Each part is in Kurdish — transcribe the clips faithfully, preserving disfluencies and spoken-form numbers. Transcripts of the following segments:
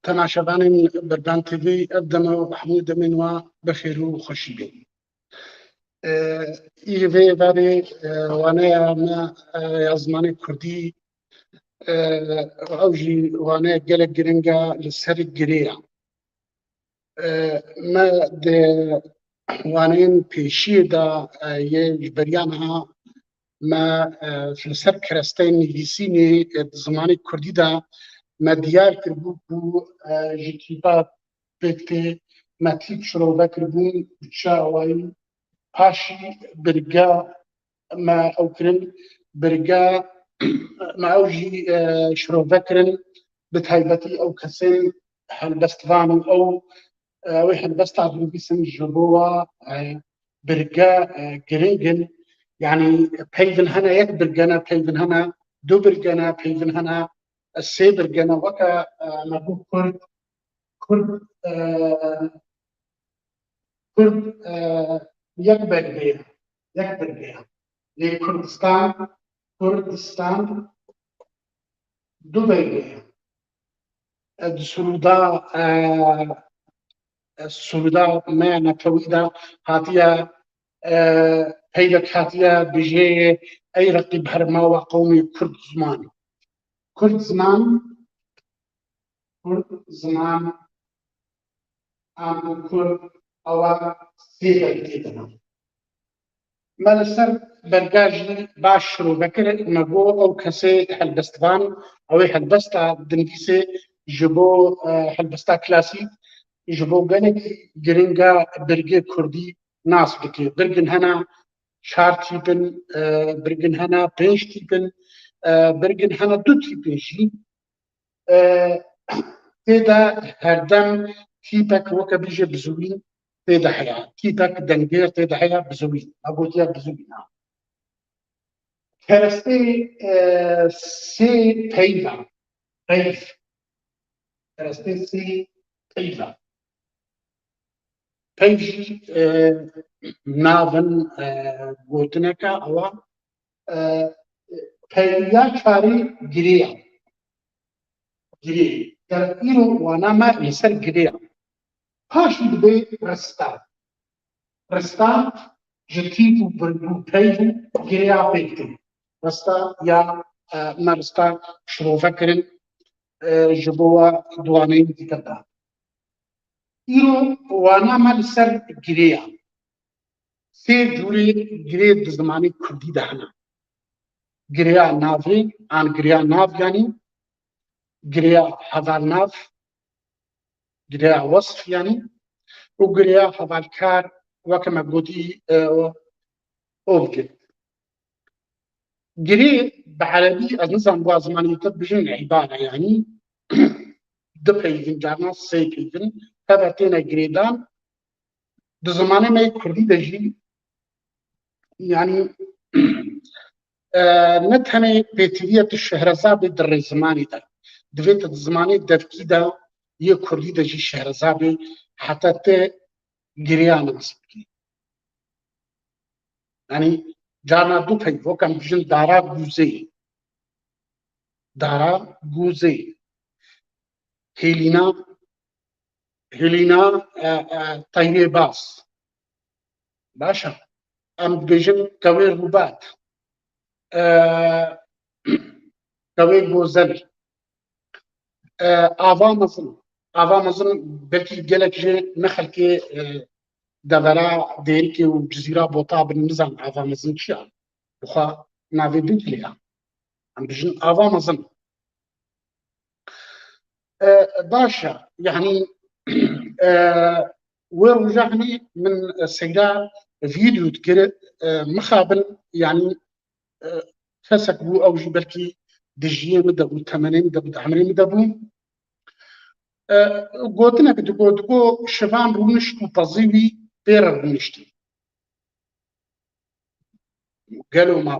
Temaşevanên Berdan T V, ev deme û hemû demên wa bi xêr û xweşî bên. E, Î vê varê, e, waneya me, e, ya zimanê kurdî, e, ew jî waneya gelek giring e li ser girê ya. E, me di waneyên pêşiyê de, e, yê ji beriya niha me, e, li ser keresteyên nivîsînê, e, di zimanê kurdî de me diyar kiribû ku, e, ji tîpa pêk tê me tîp şirove kiribûn, bi çi awayî, paşî birge me ew kirin, birge me ew jî, e, şirove kirin, bi taybetî ew kesên helbestvan û ew, e, wê helbesta dinivîsin ji bo wa, e, birge, e, giring in. Yanî peyvin hene, yek birge ne, peyvin hene, du birge ne, peyvin hene, e, sê birge ne. Weke, e, me got kurd, kurd, e, kurd, e, yek birge ye, yek birge ye. Lê Kurdistan, Kurdistan du birge ye. E, di Sûrûda, e, e, Sûrûda me netewî de hatiye, e, peyvek hatiye bijê ey reqîb herma we qewmê Kurd ziman. Kurd ziman, Kurd ziman, an û Kurd, ewa sê belgê de ne. Me li ser belga jî baş şirove kir, me got ew kesê helbestvan, ew ê helbesta dinivîsê ji bo, e, helbesta klasîk, ji bo gelekî giring e birgê kurdî nas bike. Birgin hene çar tîp in, e, birgin hene pênc tîp in, e, birgin hene du tîp in jî. E, tê de herdem tîpek weke bêje bizûwîn tê de heye. Tîpek dengêr tê de heye bizûwîn. Me gotiye bizûwîn. Kerestê, e, sê peyv e. Peyv. Kerestê sê peyv e. Peyv jî, e, navin, e, gotineke ewa, e, peyviya çarê girê ye. Girê. Ger îro wana me li ser girê ye. Paşî dibe rista. Rista ji tîp û birg û peyv û girêya pêk tê. Rista ya, e, me rista şirove kirin, e, ji bo wa di waneyên dîtir de. Îro wana me li ser girê ye. Sê cûrê girê di zimanê kurdî de hene. Girêya navê, an girêya nav yanî, girêya hevalnav, girêya wesf yanî, û girêya hevalkar, weke me gotî, e, objet. Girê bi erebî, ez nizanim wa zimanê te bijin îbare, yanî du peyvin, carna sê peyvin, teve têne girêdan, di zimanê me yê kurdî de jî, yanî, e, ne tenê pêtiviya tu şehrezabê di rêzimanê de, divê tu di zimanê devkî de yê kurdî de jî şehrezabê heta te girêya nas bikî. Yanî carna du peyv, weke em bijin dara gûzê. Dara gûzê. Hêlîna, hêlîna, e, e, teyrê baz. Baş e. Em dibêjin kewê rûbat. E, kewê gozel. E, ava mezin. Ava mezin belkî gelek ji ne xelkê, e, devera Dêrikê û Cizîra Bota bin nizan ava mezin çi ya. Bi xwe navê Dîclê ya. Em bijin ava mezin. E, baş e. Yanî, e, wê roja hinî min, e, seyra vîdeo dikir, e, mixabin, yanî, e, kesek bû, ew jî belkî di jiyê min de bû, temenê min de bû, di emrê min de bû. E, gotinek digo, digo şivan rûnişt û pezî wî pê re rûniştî. Gelo ma,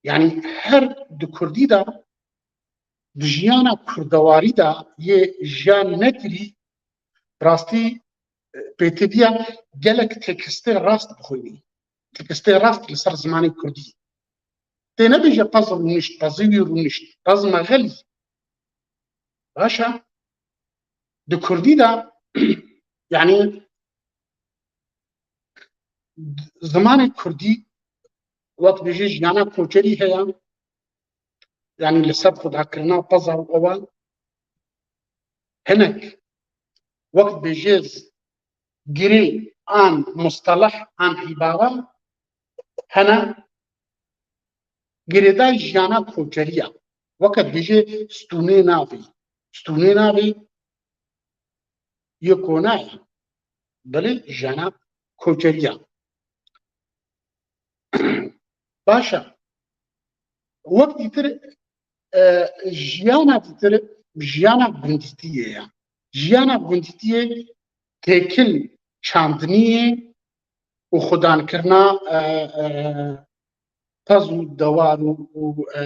yanî her di kurdî de, di jiyana kurdewarî de yê jiyan nekirî, rastî, e, pêtiviya gelek tekstê rast bixwînî. Tekstê rast li ser zimanê kurdî. Tê nebêje pez rûnişt, pezî wî rûnişt, pez me xelî. Baş e. Di kurdî de, yanî, zimanê kurdî, wek dibêje, jiyana koçerî heye, yanî li ser xwedakirina peza û ewa hinek, wek dibêje, girê an mustaleh an îbare hene, girêdayî jiyana koçerî ye. Weke dibêje stûnê navê. Stûnê navê yê kona ye. Belê jiyana koçerî ye. Baş e. Wek dîtir, e, jiyana dîtir, jiyana gundîtiyê ye. Jiyana gundîtiyê têkil çandiniyê û xudankirina, e, e, pez û dewar û, û, e,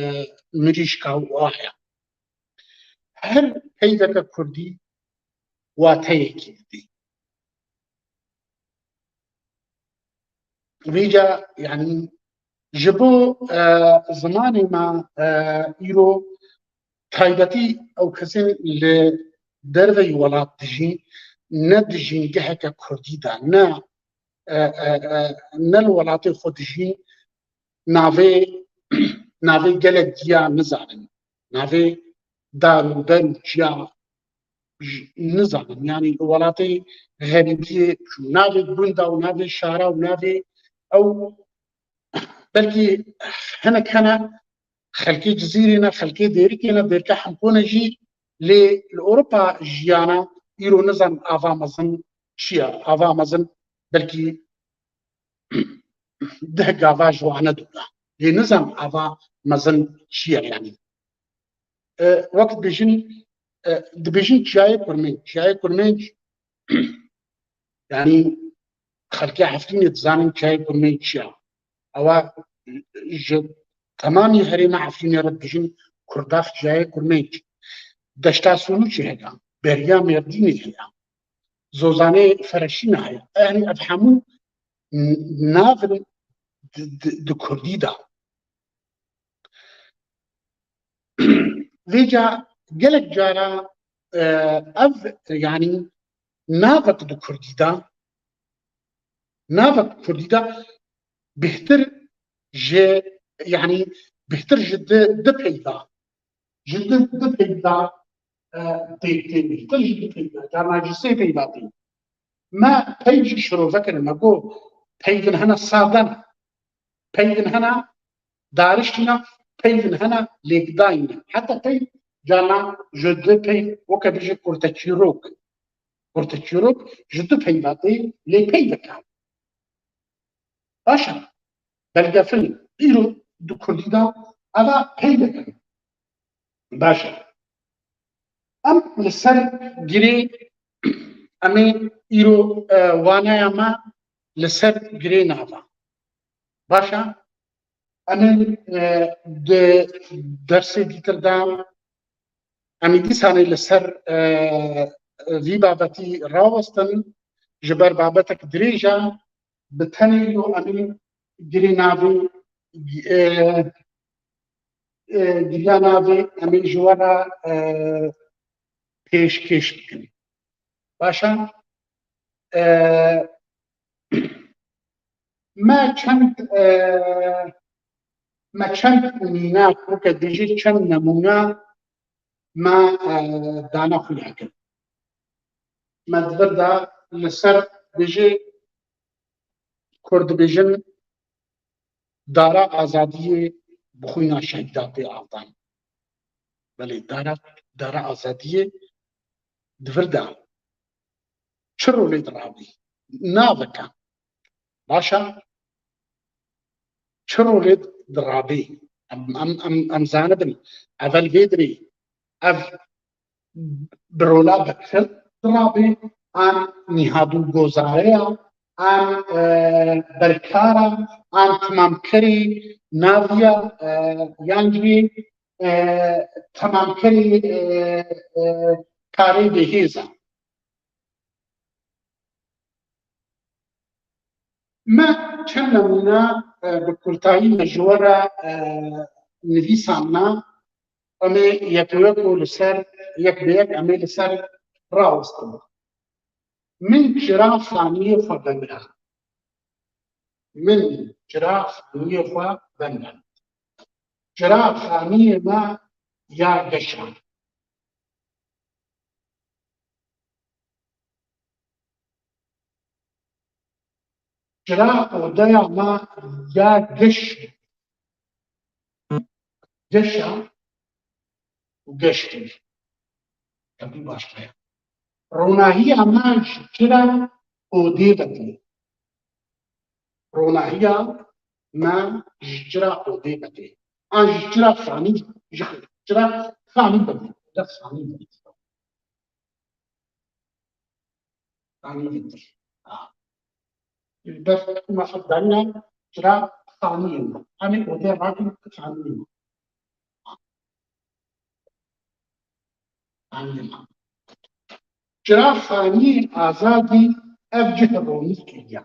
mirîşka û ahe. Her peyveke kurdî wateyekî didî. Vêca, yanî, ji bo, e, zimanê me, e, îro taybetî ew kesên li derveyî welat dijîn, ne di jîngeheke kurdî de, ne, e, e, e, ne li welatê xwe dijîn, navê, navê gelek ciya nizanin. Navê dar û ber û ciya j-, nizanin. Yanî li welatê xerîbiyê, navê gunda û navê şara û navê ew, belkî hinek hene xelkê Cizîrê ne, xelkê Dêrikê ne, Dêrika Hemko ne jî, lê li Ewropa jiyana îro nizanin ava mezin çi ye. Ava mezin belkî deh gava ji wane dûr e. Lê nizanin ava mezin çi ye, yanî. E, wek dibêjin, e, dibêjin çiyayê Kurmênc. Çiyayê Kurmênc, yanî xelkê Efrînê dizanin çiyayê Kurmênc çi ye. Ewa ji temamî herêma Efrînê re dibêjin Kurdax, çiyayê Kurmênc. Deşta Sûlûçê heye, beriya Mêrdînê heye. Zozanê Fereşîna heye. Yanî ev hemû n-, nav in di, di, di kurdî de. Vêca gelek cara, e, ev, yanî, navek di kurdî de, navek kurdî de bêhtir ji, yanî, bêhtir ji di, di peyva, ji di, di peyva, e, tê, tê bêhtir ji di peyva, carna ji sê peyva tê. Me peyv jî şirove kirin, me got peyvin hene sade ne, peyvin hene darişî ne, peyvin hene lêkdayî ne. Heta peyv carna ji di peyv, weke bêje kurteçîrok. Kurteçîrok ji du peyva tê, lê peyvek e. Baş e. Belgefil îro di kurdî de eva peyvek e. Baş e. Em li ser girê, em ê îro, e, waneya me li ser girê nava. Baş e. Em ê, e, di dersê dîtir de em ê dîsanê li ser, e, vî babetî rawestin, ji ber babetek dirêj e, bi tenê yo em ê girê navê, e, e, giriya navê em ê ji we re, e, pêşkêş bikin. Baş e? E, me çend, e, me çend mînak, weke dibêje çend nemûne me, e, dane xuya kir. Me di vir de li ser dibêje, Kurd dibêjin, dara azadiyê bi xwîna şehîda tê avdan. Belê, dara, dara azadiyê di vir de çi rolê dirabî? Navek e. Baş e? Çi rolê dirabî? Em, em, em, em zanibin. Evel vê dirê ev bi rola Bekir dirabî, an nîhadû gozareya, an, e, berkara, an timamkerê naviya, e, yan jî, e, temamkerê, e, e, karê bêhêza. Me çend nemûne, e, bi kurtayî me ji we re, e, nivîsandine. Em ê yek bi yek û li ser, yek bi yek em ê li ser rawestibû. Min çira xaniyê xwe vemira. Min çira xaniyê xwe vemira. Çira xaniyê me ya geş a. Çira odeya me ya geş. Geş a û geş tê. Hemî başqe ye. Ronahiya me ji çira odê ve tê. Ronahiya me ji çira odê ve tê. An ji çira xanî, ji çira xanî ve tê. Oda xanî ve tê. Xanî ve tê. Ah. Bes me xwe danîne çira xaniyê me. Em ê odê rakin xaniyê me. Xaniyê me. Çira xaniyê azadî ev cih ronî kiriya.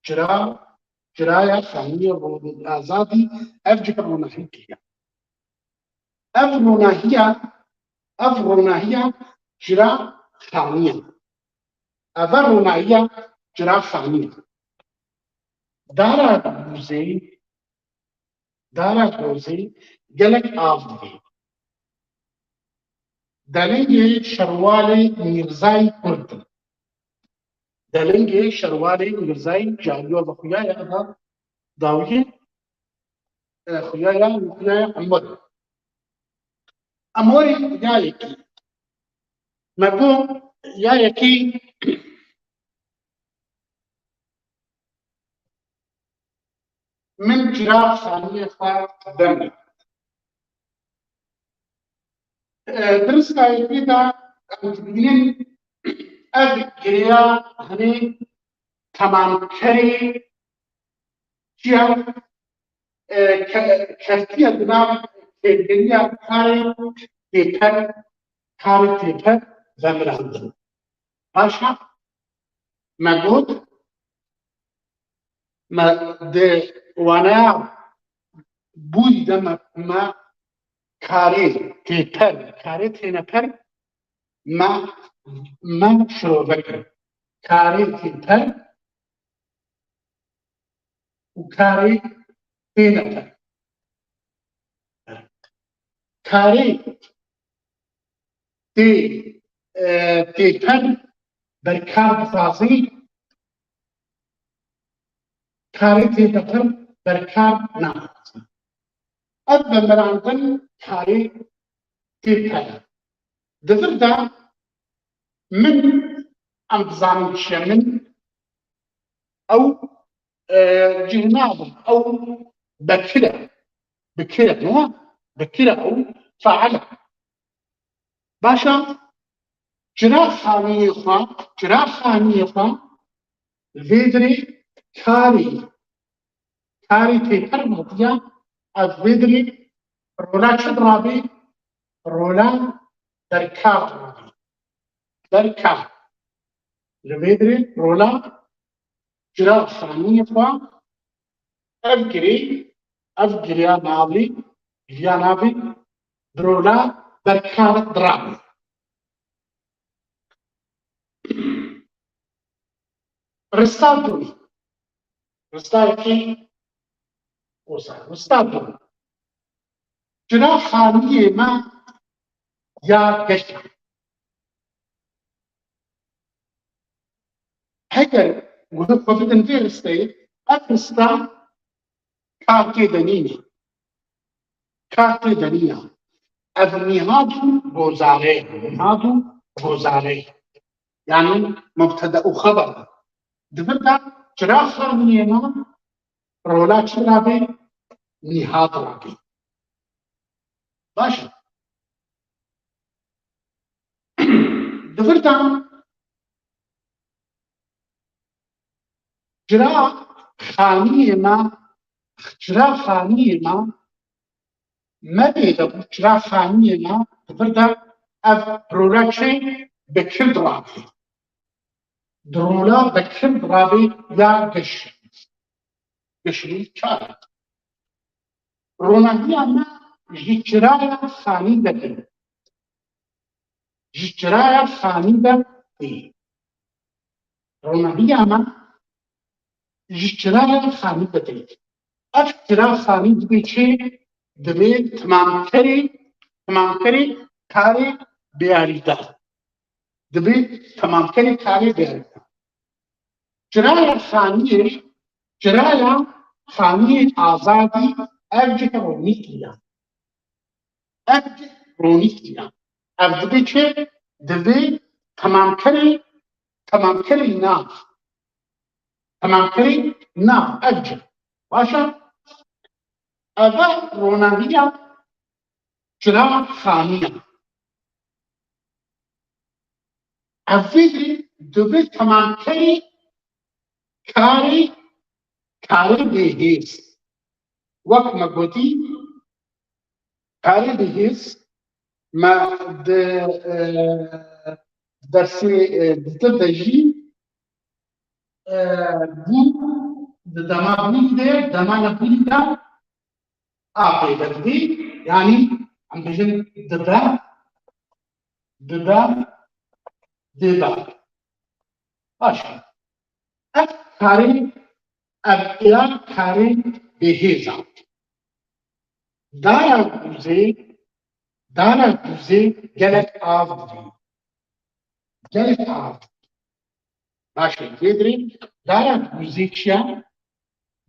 Çira, çiraya xaniyê ronî azadî ev cih ronahî kiriya. Ev ronahiya, ev ronahiya çira xaniyê. Ev ronahiya çira xaniyê. Dara dozê, dara dozê gelek av didê. Delengê şerwalê Mîrzayî Kurd in. Delengê şerwalê Mîrzayî Caliyo ve xuya ya da dawiyê, e, xuya ya, xuya ya Emor. Emorê xuya yekî. Me got ya yekî min çira xaniyê xwe dem. E, Diristayê pê de em dibînin ev girêya hinê temamkerê çiya, e, ke-, keftiye di nav têgeriya karê têper, karê têper vemirandin. Paşa me got, me di waneya bûyî de me, me karê têper, karê têneper me, me şirove kir. Karê têper û karê têneper. Karê tê, e, têper berkar dixwazin, karê têneper berkar naxwazin. Ev vemirandin karê têper e. Di vir de min, em dizanin çi ye, min ew, e, cih nadim, ew bekir e, bikir e, ne? Bikir e, ew fail e. Baş e, çira xaniyê xwe, çira xaniyê xwe vê dirê karê, karê têper hatiye, ez vê dirê rola çi dirabê? Rola berkar dirabê. Berkar. Li vê dirê rola çira xaniyê xwe ev girê, ev giriya navê, giriya navê di rola berkar dirabê. Rista dû. Rista yekê wisa. Rista dû. Çira xaniyê me ya geş e. Heger hûn xwe bidin vê risteyê, ev rista kar tê de nîne. Kar tê de nîne. Ev nîhat û gozare ye. Nîhat û gozare ye. Yanî mubteda û xeber e. Di vir de çira xaniyê me rola çi rabê? Nîhat rabê. Baş e. Di vir de çira xaniyê me, çira xaniyê me, me bê de bû çira xaniyê me, di vir de ev rola çi? Bekir dirabê. Di rola bekir dirabê ya geş. Geşirî çar. Ronahiya me ji çiraya xanî de tê. Ji çiraya xanî ve tê. Ronahiya me ji çiraya xanî ve tê. Ev çira xanî dibê çi? Dibê temamkerê, temamkerê karê bêyarîdar. Dibê temamkerê karê bêyarîdar. Çiraya xaniyê, çiraya xaniyê azadî ev cih ronî kiya. Ev cih ronî kiya. Ev dibê çi? Dibê temamkerê, temamkerê nav. Temamkerê nav ev cih. Baş e? Ev e ronahiya çira xaniya. Ev vî dibê temamkerê karê, karê bêhêz. Wek me gotî, karê bêhêz me di, e, dersê, e, di de jî, e, bû di dema bûnî de, dema nebûnî de, A peyvendî, yanî em bêjin dibe, dibe, dibe. Baş e. Ev karê, ev êya karê bêhêz e. Dara guzê, dara guzê gelek av dibî. Gelek av dibî. Baş e, lê dirê dara guzê çi ye?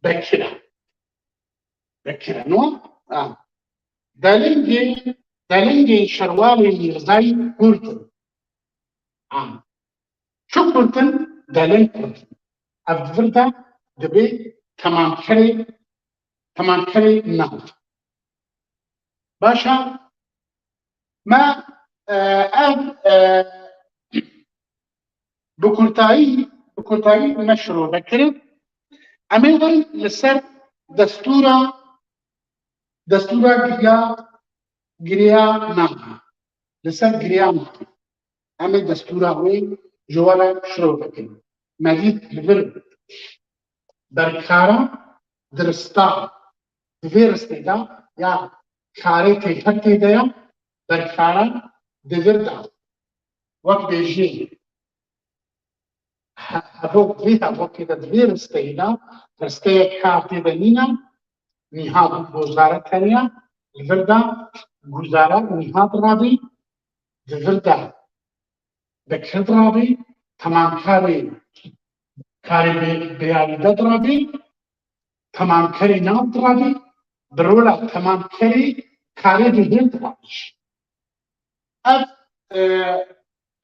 Bekir e. Bekir e, no? Ha. Delingê, delingê şerwalê Mîrzayî kurt in. Ha. Çi kurt in? Deling kurt in. Ev di vir de dibê temamkerê, temamkerê nav. Baş e, me, e, ev, e, bi kurtayî, bi kurtayî me şirove kirin. Em ê werin li ser destûra, destûra giriya, giriya navê. Li ser giriya navê. Em ê destûra wê ji we re şirove kirin. Me dît li vir berkara dirista, di vê ristê de ya karê têkher tê de ye, berkara di vir de. Wek bêjî, he-, hevok vê hevokê de di vê risteyê de, risteyek kar tê de nîne, niha guzare tenya, li vir de guzare niha dirabî, di vir de bekir dirabî, temamkarê karê bê-, bêyarîde dirabî, temamkerê nav dirabî, bi rola temamkerê karê bêhêz dirabî. Ev, e,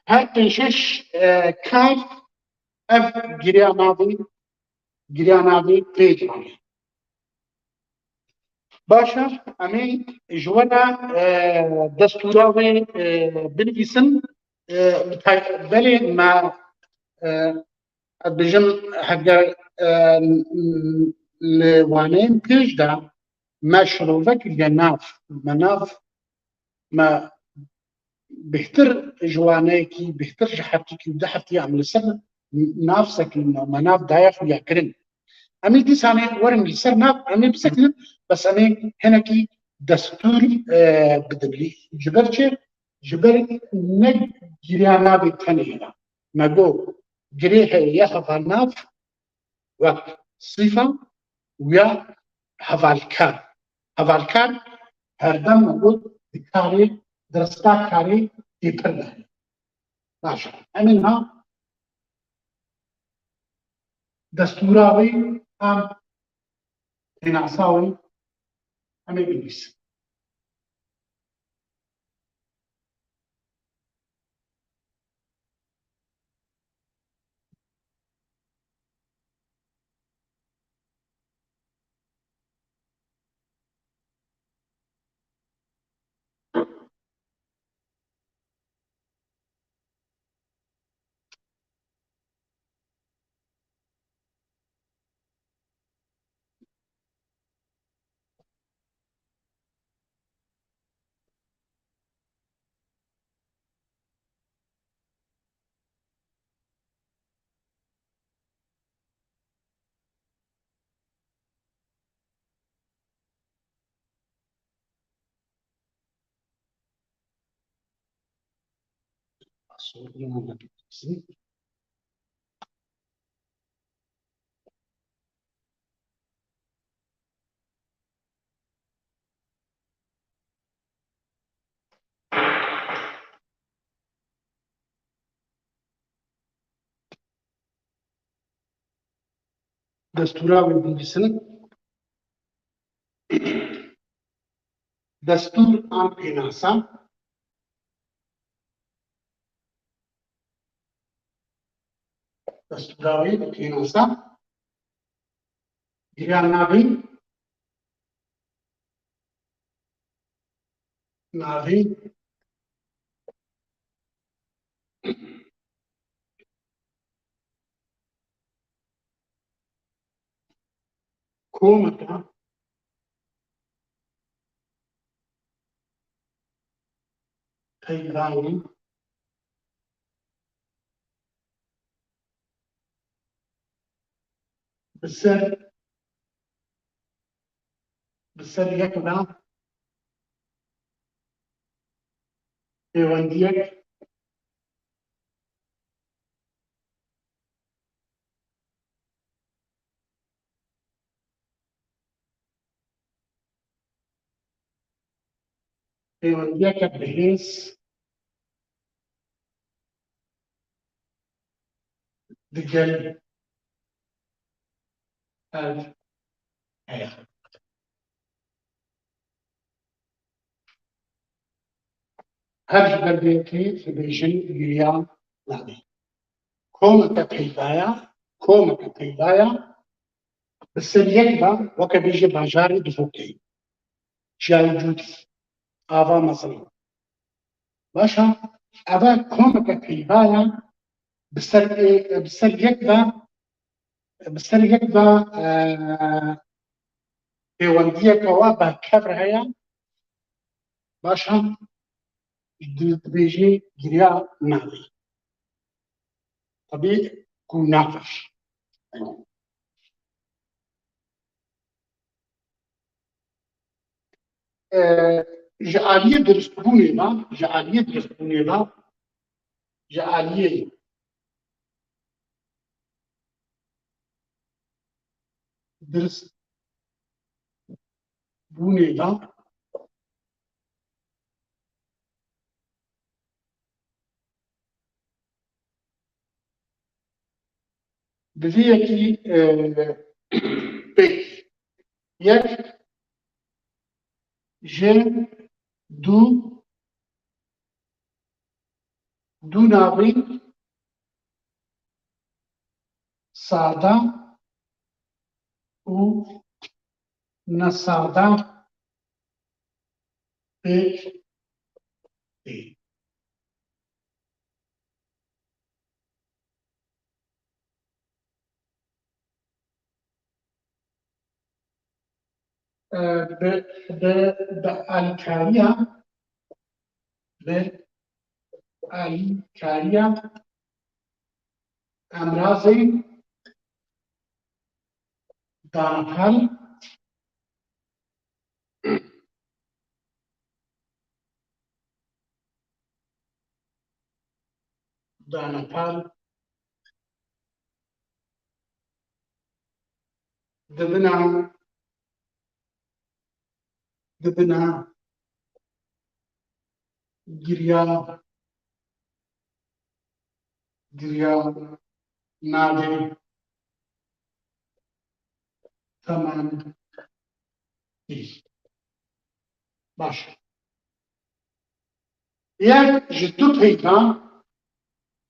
her pênc şeş, e, kar ev giriya navê, giriya navê pê dirabî. Baş e, em ê ji we re, e, destûra wê, e, binivîsin. E, bi tay-, belê me, e, ez dibêjim, heger, e, li waneyên pêş de me şirove kiriye nav, me nav, me bêhtir ji waneyekî, bêhtir ji heftîkî û du heftî em li ser nav sekinin, me nav daye xuyakirin. Em ê dîsanê werin li ser nav, em ê bisekinin, bes em ê hinekî destûr, e, bidin. Ji ber çi? Ji ber ne giriya navê tenê hene. Me got, girê heye ya hevalnav, wek sîfa û ya hevalkar. Hevalkar herdem me got di karê, di rista karê têpir de heye. Baş e. Em ê niha destûra wê an pênasa wê em ê binivîsin. Sorunu da bitirsin. Destûra wê binivîsin. Destûr an pênasa. Destûra wê pênasa. Giriya navê. Navê. Komeka peyvayî bi ser, bi ser yek ve pêwendiyek pêwendiyeke bihêz digel ev heye. Her ji ber vê yekê dibêjin giriya navê. Komeke peyvaya, komeke peyvaya bi ser yek ve weke bêjê bajarê Duhokê. Çiyayê Cûdî, ava mezin. Baş e, ev e komeke peyvaya bi ser, bi ser yek ve, bi ser yek ve, e, pêwendiyeke we bi kevr heye. Baş e, di-, dibêjî giriya navê. Tabii ku navê. E, ji aliyê diristbûnê ve, ji aliyê diristbûnê ve, ji aliyê diristbûnê ve, Bi vê yekî, e, pêk yek ji du, du navê sada û nesada pêk tê. E, bi, bi, bi alîkariya, bi alîkariya emrazên dantal, dantal dibine, dibine giriya, giriya navê temam. Baş. Yek ji du peyvan,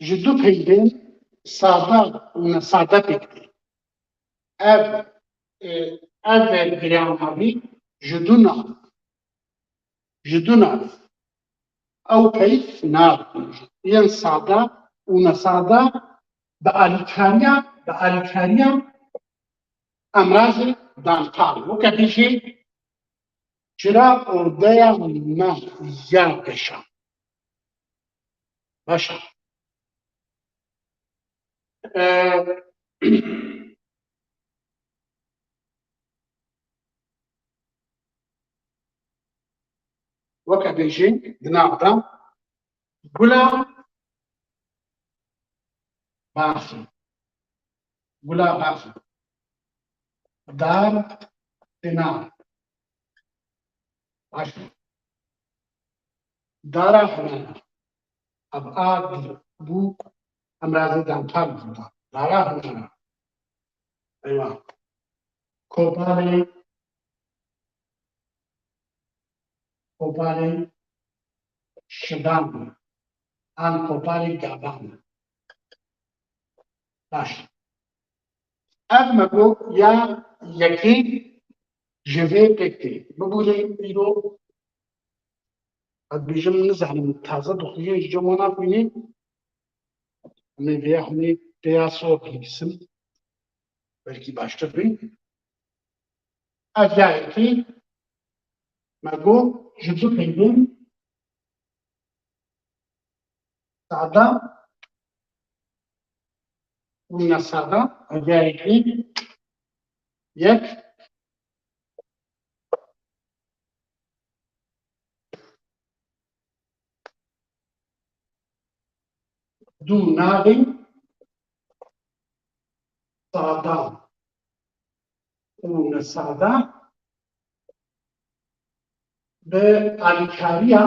ji du peyvên sada û nesada pêk tê. Ev, e, ev giriya navê ji du nav, ji du nav. Ew peyv nav yên sada û nesada bi alîkariya, bi alîkariya emrazê dantal. Weke bêjê çira ordeya me ya geşa. Baş e. E, weke bêjê di nav de gula Baxê. Gula baxê. Dar, tena. Baş. Dara hunera. Ev a bû, em razê dan par bû. Dara hunera. Eywa. Koparê, koparê şivan an koparê gavan. Baş. Ev me got ya yekê ji vê pêk tê. Bibûrê îro ez dibêjim nizanim taze dixwînin ji cem wana xwînê. Em ê vêya hûnê pêya sor binivîsim. Belkî baştir bê. Ev ya yekê me got ji du peyvên sada û nesada, ev ya yekê yek, du navên sada û nesada bi alîkariya,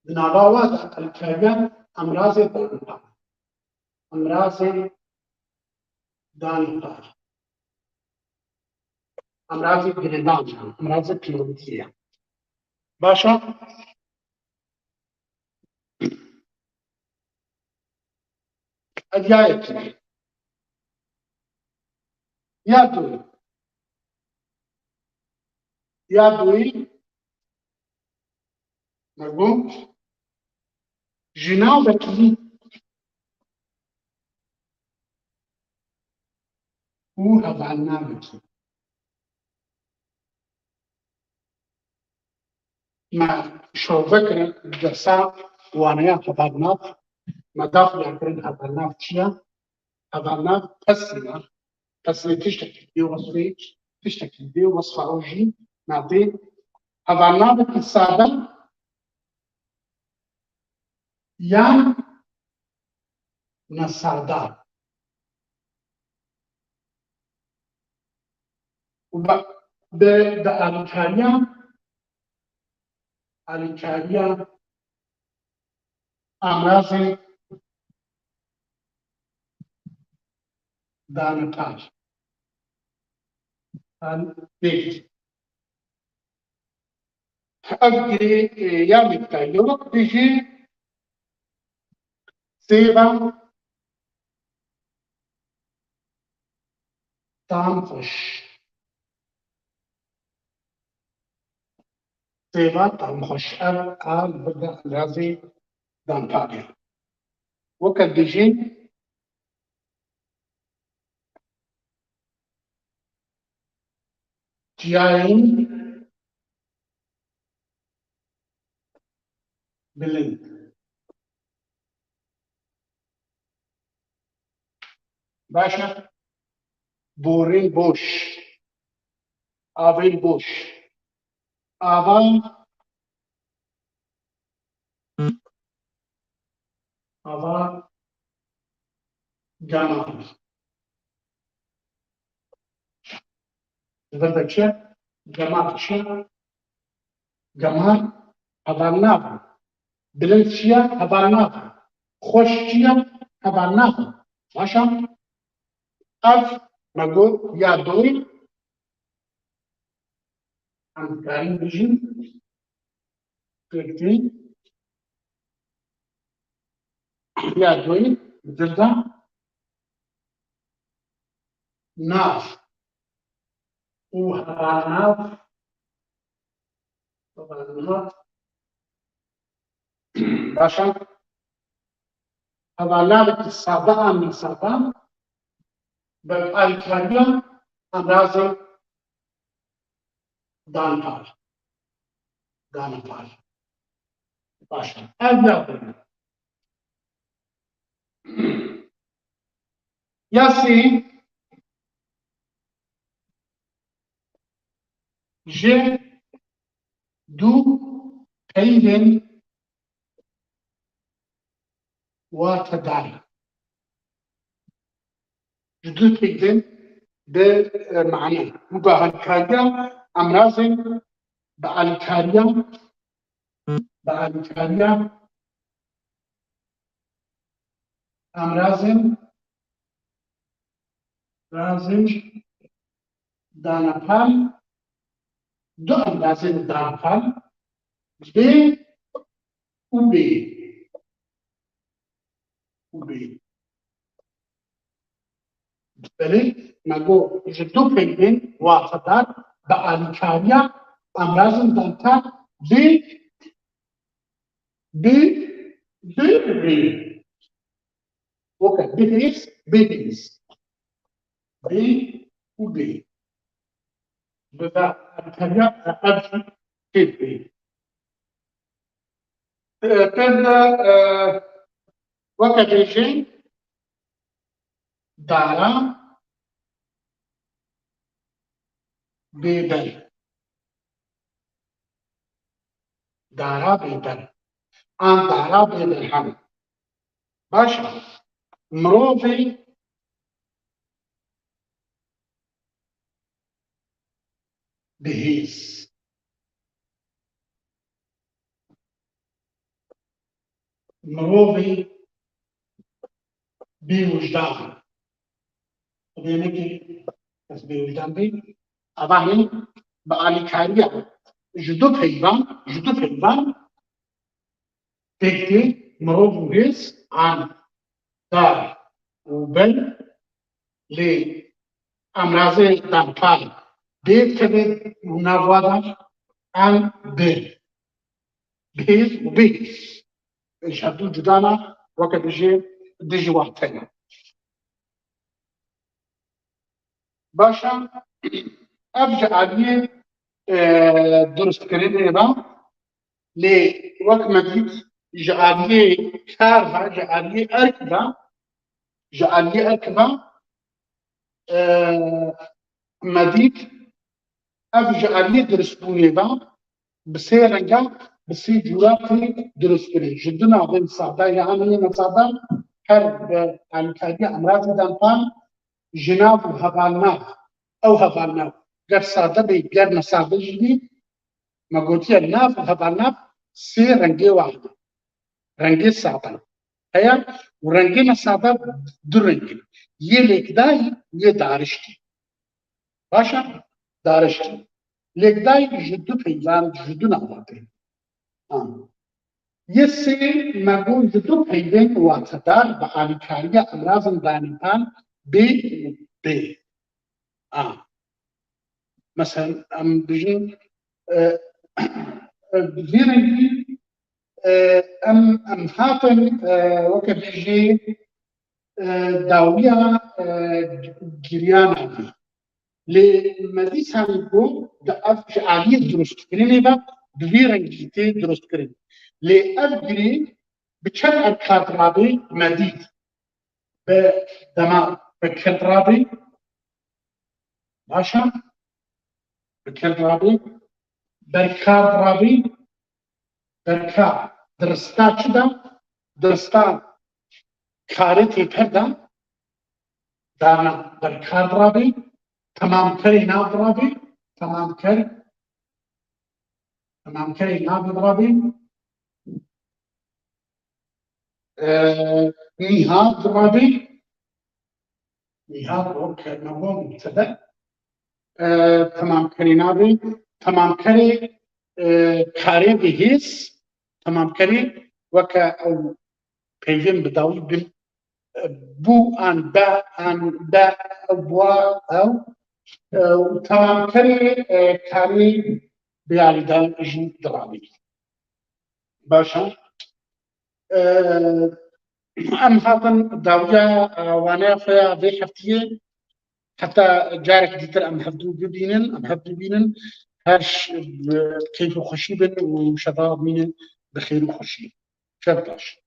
di nava wa de alîkariya emrazê danpa, emrazê danpa, emrazê girêdan, emrazê pêwendiyê. Baş e? Ev ya yekê. Ya duyê. Ya duyê. Me got, ji navekî û hevalnavekî. Me şove kirin dersa waneya hevalnav, me daxuya kirin hevalnav çi ye? Hevalnav pesl e. Pesl tiştekî bê wesfê, tiştekî bê wesfa ew jî navê hevalnavekî sade yan nesada. Û bi, bi, bi alîkariya, alîkariya amrazê danepar. An pêk. Ev girê, e, ya min dayî. Wek dijî sêva tam xweş. Sêva tam xweş. Ev a li vir de endazê danparê. Weke dijî Çiyayên bilind. Baş e. Borên boş. Avên boş. Ava Ava gemar. Li vir de çi? Gemar çi? Gemar hevalnav. Bilind çi ye? Hevalnav. Xweş çi ye? Hevalnav. Baş e. Ev me got ya doyî. Em dikarin bijîn. Pêkî ya doyî dirda nav û hevalnav, hevalnav, baş e, hevalnavekî sade an nesade bi alîkariya endazê danepar. Danepar. Baş e. Ev ya bû. Ya sê ji du peyvên watedar. ji du peyvên bi, e, mane. Û bi alîkariya emrazên, bi alîkariya, bi alîkariya emrazên, emrazên danepal, du emrazên danepal, bê û bê. Û bê. Belê, me got, ji du peyvên watedar bi alîkariya emrazên danepal bê, bê, bê û bê. Weke bihêz, bihêz. Bê û bê. Bi ve alîkariya ev jî tê bê. E, pêr de, e, weke bêjin dara bêber. Dara bêber. An dara bêberhem. Baş e. Mirovê bihêz. Mirovê bêwijdan. Xwedê neke kes bêwijdan bê. Eva hîn bi alîkariya ji du peyvan, ji du peyvan pêk tê, mirov û hêz an dar û bel, lê emrazê danepal bê tevê û nav wa dar an bê. Bihêz û bihêz. Ji hevdû cuda ne, weke bijê dijî wan tê ne. Baş e, ev ji aliyê, e, durustkirinê ve, lê wek me dît, ji aliyê kar ve, ji aliyê erk ve, ji aliyê erk ve, e, me dît, ev ji aliyê durustbûnê ve, bi sê renga, bi sê cûra tê durustkirin. Ji du navên sade ya an yên nesade, her bi alîkariya emrazê danepal, ji nav û hevalnav, ew hevalnav, ger sade bê, ger nesade jî bî, me gotiye nav û hevalnav sê rengê wan hene. Rengê sade heye û rengê nesade du reng in. Yê lêkdayî û yê dariştî. Baş e? Dariştî. Lêkdayî ji du peyvan, ji du nava tê. A. Yê sê me got ji du peyvên watedar bi alîkariya emrazên danepal bê û bê. A. Mesela em bijin, e, e, vî rengî, e, em, em hatin, e, weke bêjî, e, dawiya, e, giriyana vî. Lê me dîsa got di ev ji aliyê durustkirinê ve bi vî rengî tê durustkirin. Lê ev girî bi çend erkat rabê me dît. Bi dema bi kerd rabê, baş e? Bi kerd rabê, berkard rabê, berkard, dirista çi de? Dirista karê têper de, dana berkard rabê, temamkerê nav rabê, temamker, temamkerê nav rabê, e, nîha rabê, nîha o kelme bû mubtede, e, temamkerê navê, temamkerê, e, karê bihêz, temamkerê weke ew peyvên bi dawî bin, e, bû an be an be ew bûa ew, e, û temamkerê, e, karê biyarîdan jî dirabî. Baş e. E, em hatin dawiya, e, waneya xwe ya vê heftiyê. Heta carek dîtir em hevdû bibînin, em hevdû bînin. Her ş-, bi keyf û xweşî bin û şeva bimînin bi xêr û xweşî. Şev baş.